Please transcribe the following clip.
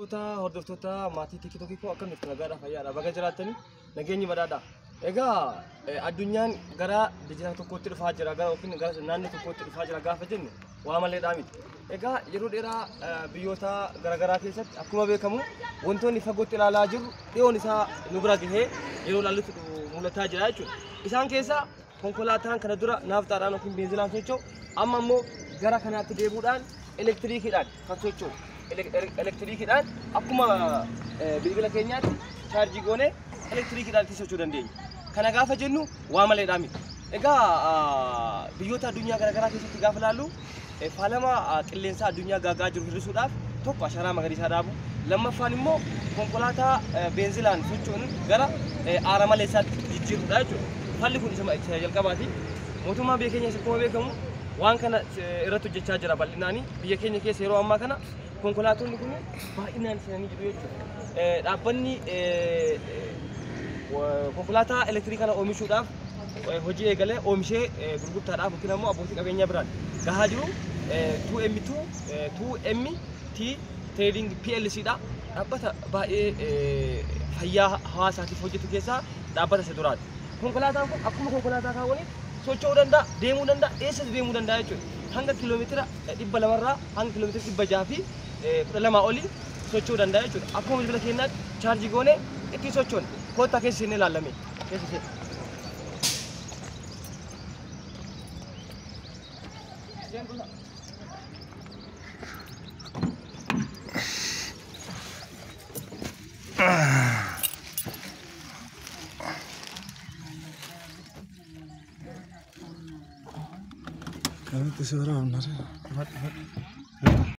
Hordoftoota maatii TikTokii koo, akkam jirtu? Nagaadha, fayyaadha? Baga jiraattanii, nageenyi badhaadha. Egaa addunyaan gara dijitaala tokkootti dhufaa jira, gara yookiin gara naannoo tokkootti dhufaa jira gaafa jennu waa maleedhaa miti. Egaa yeroo dheeraa biyyoota garaagaraa keessatti akkuma beekamu wantoonni fagootti ilaalaa jirru dhiyoon isaa nu bira gahee yeroo ilaallutti mul'ataa jira jechuudha. Isaan keessaa konkolaataan kana dura naafxaadhaan yookiin beenzilaan socho'u amma immoo gara kanaatti deemuudhaan elektiriikiidhaan kan socho'u. Elektiriikiidhaan akkuma bilbila keenyaatti chaarjii goonee elektiriikiidhaan itti socho'uu dandeenya. Kana gaafa jennu waa maleedhaa miti. Egaa biyyoota addunyaa garaagaraa keessatti gaafa ilaallu faalama qilleensaa addunyaa gaagaa jiru hir'isuudhaaf tokko ashaaraa magariisaa dhaabu, lammaffaan immoo konkolaataa beenzilaan socho'uun gara aara maleessaatti jijjiiruudha jechuudha. Falli kun isa jalqabaati. Mootummaan biyya keenya akkuma beekamu waan kana irratti hojjechaa jira bal'inaani. Biyya keenya keessa yeroo ammaa kana konkolaatonni kun baay'inaan seenanii jiru jechuudha. Dhaabbanni konkolaataa elektiriikii kana oomishuudhaaf hojii eegalee oomishee gurgurtaadhaaf yookiin ammoo abbootii qabeenyaa biraan gahaa jiru 2M2 2MT Trading PLC dha. Dhaabbata baay'ee fayyaa hawaasaatiif hojjetu keessaa dhaabbata isa duraati. Konkolaataan kun akkuma konkolaataa kaawwanitti socho'uu danda'a, deemuu danda'a, eessas deemuu danda'a jechuudha. Hanga kiiloomeetira 200rraa hanga kiiloomeetira 612 olii socho'uu danda'a jechuudha. Akkuma bilbila keenyaatti chaarjii goonee ittiin sochoona. Kottaa keessa seennee ilaallame. Keessa seena. Kanatti si waraabna. Fadhi fadhi.